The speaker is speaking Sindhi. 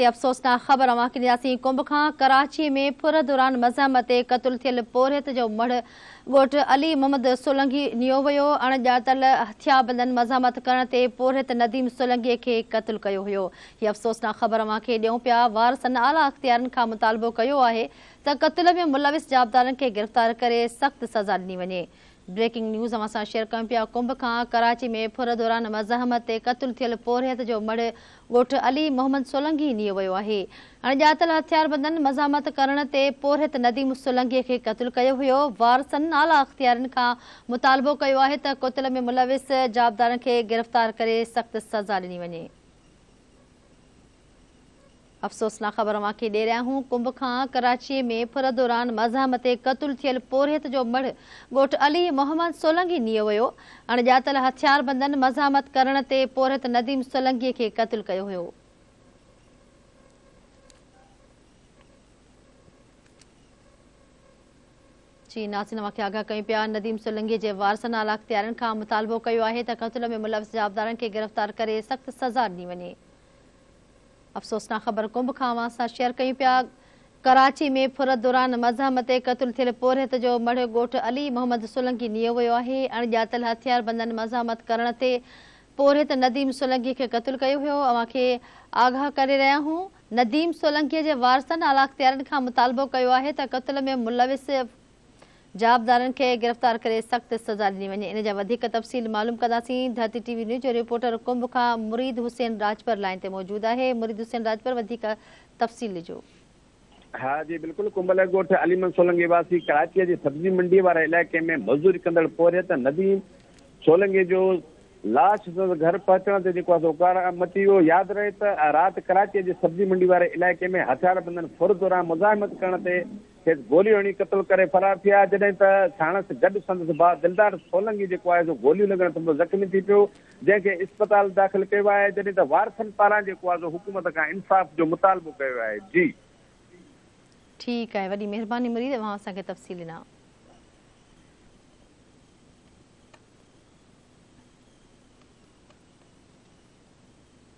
افسوسناڪ خبر اوهان کي ڏينداسين ڪنب کان ڪراچي ۾ ڦر دوران مزاحمت تي قتل ٿيل پورهيت جو مڙهه ڳوٺ علي محمد سولنگي نيو ويو، اڻڄاتل هٿياربندن مزاحمت ڪرڻ تي پورهيت نديم سولنگي کي قتل ڪيو هيو. هي افسوسناڪ خبر اوهان کي ڏيون پيا، وارثن اعليٰ اختيارين کان مطالبو ڪيو آهي ته قتل ۾ ملوث جوابدارن کي گرفتار ڪري سخت سزا ڏني وڃي. بريڪنگ نيوز اوهان سان شيئر ڪيون پيا ڪنب کان ڪراچي ۾ ڦر دوران مزاحمت تي قتل ٿيل پورهيت جو مڙهه ڳوٺ علي محمد سولنگي نيو ويو آهي. اڻڄاتل هٿياربندن مزاحمت ڪرڻ تي پورهيت نديم سولنگي کي قتل ڪيو هيو. وارثن اعليٰ اختيارين کان مطالبو ڪيو آهي ته قتل ۾ ملوث جوابدارن کي گرفتار ڪري سخت سزا ڏني وڃي. افسوسناڪ خبر اوهان کي ڏئي رهيا آهيون ڪنب کان ڪراچي ۾ ڦر دوران مزاحمت تي قتل ٿيل پورهيت جو مڙهه ڳوٺ علي محمد سولنگي نيو ويو. اڻڄاتل هٿياربندن مزاحمت ڪرڻ تي پورهيت نديم سولنگي کي قتل ڪيو هيو. جي ناظرين اوهان کي آگاهه ڪيون پيا نديم سولنگي جي وارثن اعليٰ اختيارين کان مطالبو ڪيو آهي ته قتل ۾ ملوث جوابدارن کي گرفتار ڪري سخت سزا ڏني وڃي. افسوسناڪ خبر ڪنب کان اوهان سان شيئر ڪيون پيا، ڪراچي ۾ ڦر دوران مزاحمت تي قتل ٿيل پورهيت جو مڙهه ڳوٺ علي محمد سولنگي نيو ويو آهي، اڻڄاتل هٿياربندن مزاحمت ڪرڻ تي پورهيت نديم سولنگي کي قتل ڪيو هيو، اوهان کي آگاهه ڪري رهيا آهيون، نديم سولنگي جي وارثن اعليٰ اختيارين کان مطالبو ڪيو آهي ته قتل ۾ ملوث جوابدارن کي گرفتار ڪري سخت سزا ڏني وڃي ان جا وڌيڪ تفصيل معلوم ڪنداسين ڌرتي ٽي وي نيوز جو رپورٽر ڪنب کان مريد حسين راڄپر لائين تي موجود آهي مريد حسين راڄپر وڌيڪ تفصيل ڏجو. ها جي بلڪل ڪنب ڳوٺ علي محمد سولنگي واسي ڪراچيء جي سبزي منڊي واري علائقي ۾ مزدوري ڪندڙ پورهيت نديم سولنگي جو لاش سندس گهر پهچڻ تي جيڪو آهي سو ڪار مچي ويو ياد رهي ته رات ڪراچيء جي سبزي منڊي واري علائقي ۾ هٿياربندن ڦر دوران مزاحمت ڪرڻ تي کيس گوليون هڻي قتل ڪري فرار ٿيا، جڏهن ته ساڻس گڏ سندس ڀاء دلدار سولنگي جيڪو آهي سو گوليون لڳڻ سبب زخمي ٿي پيو، جنهن کي اسپتال داخل ڪيو آهي، جڏهن ته وارثن پاران جيڪو آهي سو حڪومت کان انصاف جو مطالبو ڪيو آهي. جي. ٺيڪ آهي وڏي مهرباني مريد اوهان اسان کي تفصيل ڏنا.